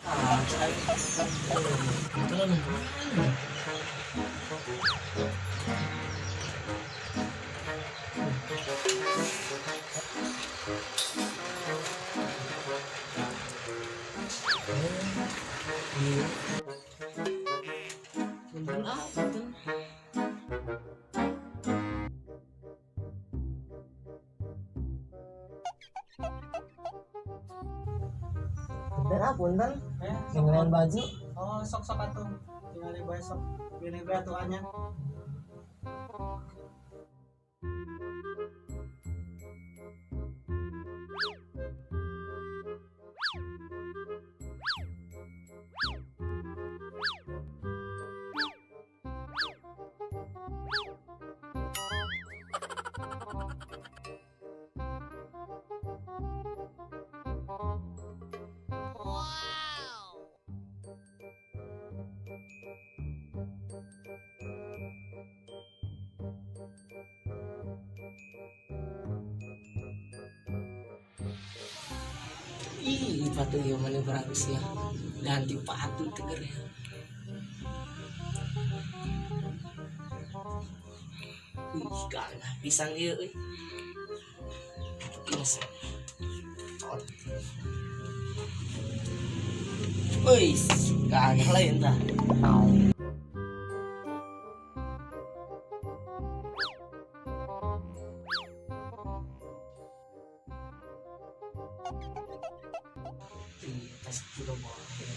Ah, itu lah nungguan. Iya. Punten ah, punten. Punten ah, punten. Eh, Ninggalin baju. Oh, sok sok atuh. Tinggal bae sok. Pilih bae atuh nya. Ih, sepatu ieu mana bagus ya. Ganti sepatu teger ya. Ih, gagah pisan ieu euy. Ini Wih, gagah lain tah. Ih, tas juga boleh.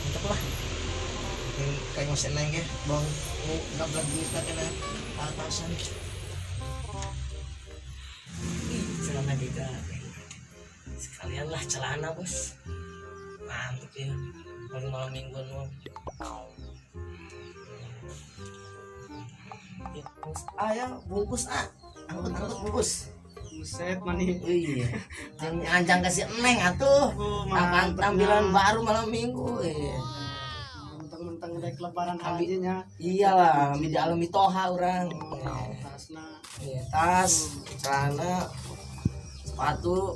Mantap lah. Kayak nggak neng ya, bang, nggak duit kena atasan. Ih, celana juga. Sekalian lah celana, bos. Mantap ya. Kalau malam mingguan mau. Ya, ah ya, bungkus ah. Angkut angkut bungkus. Buset mani. Iya. Jangan anjang kasih neng atuh. Oh, Akan mantap tampilan nya. Baru malam minggu. Iya. Mentang-mentang rek lebaran haji nya. Iyalah, di dalam mitoha orang. Tasna. Iya, tas, celana, sepatu,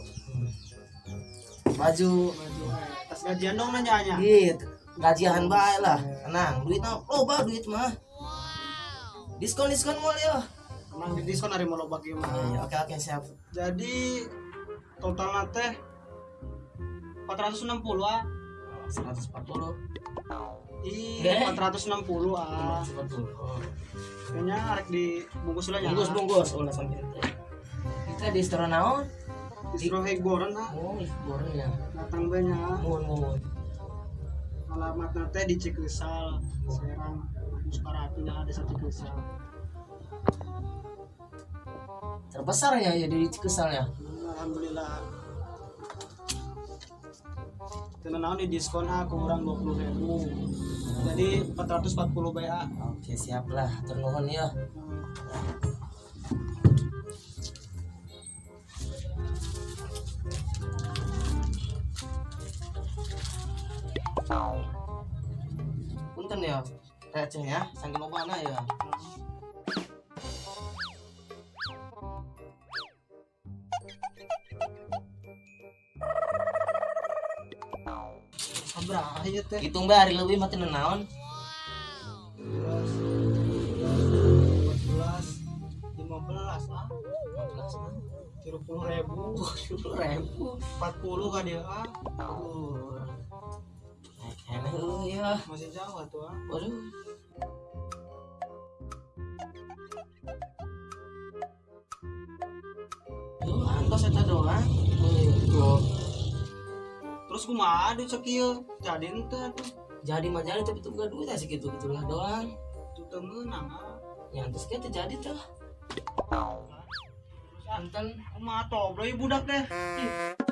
baju. Baju. Tas gajian dong nanya nya. Gitu. Gajian bae lah. Tenang, duit mah loba duit mah. Diskon diskon moal ya. Emang di diskon hari mau loba kieu mah. Iya, oke oke siap. Jadi totalna teh 460 ah. 140. Ih, Eh. 460 ah. 140. Oh. Kayaknya rek dibungkus lah nya. Bungkus bungkus ulah sampai itu. Kita di distro naon? Distro Highboren ah. Oh, hiburan ya. Datang bae nya. Mohon mohon. Alamatna teh di Cikeusal, Serang, Sukaratu nya desa Cikeusal. Terbesar ya ya di Cikeusal ya. Alhamdulillah. Teu naon di diskon ah kurang 20.000. Jadi 440 bae ah. Oke, siap lah. Hatur nuhun ya. Punten ya. Receh ya, saking lobana ya. Sabaraha ieu teh? Hitung bae ari leuwih mah teu naon. 12, 15 ah. 15. 30.000. 30.000. 40 ka dia ah. Aduh. Enak euy ya. Masih jauh atuh ah. Waduh. Duh, antos eta doang. Tuh. Terus kumaha duit sakieu? Jadi henteu atuh. Jadi mah jadi, tapi tuh bukan duit ya segitu gitulah doang. Tuh teu meunang ah. Ya terus kita jadi tuh lah. Terus ah, Punten. kumaha tobloi budak teh. Ih.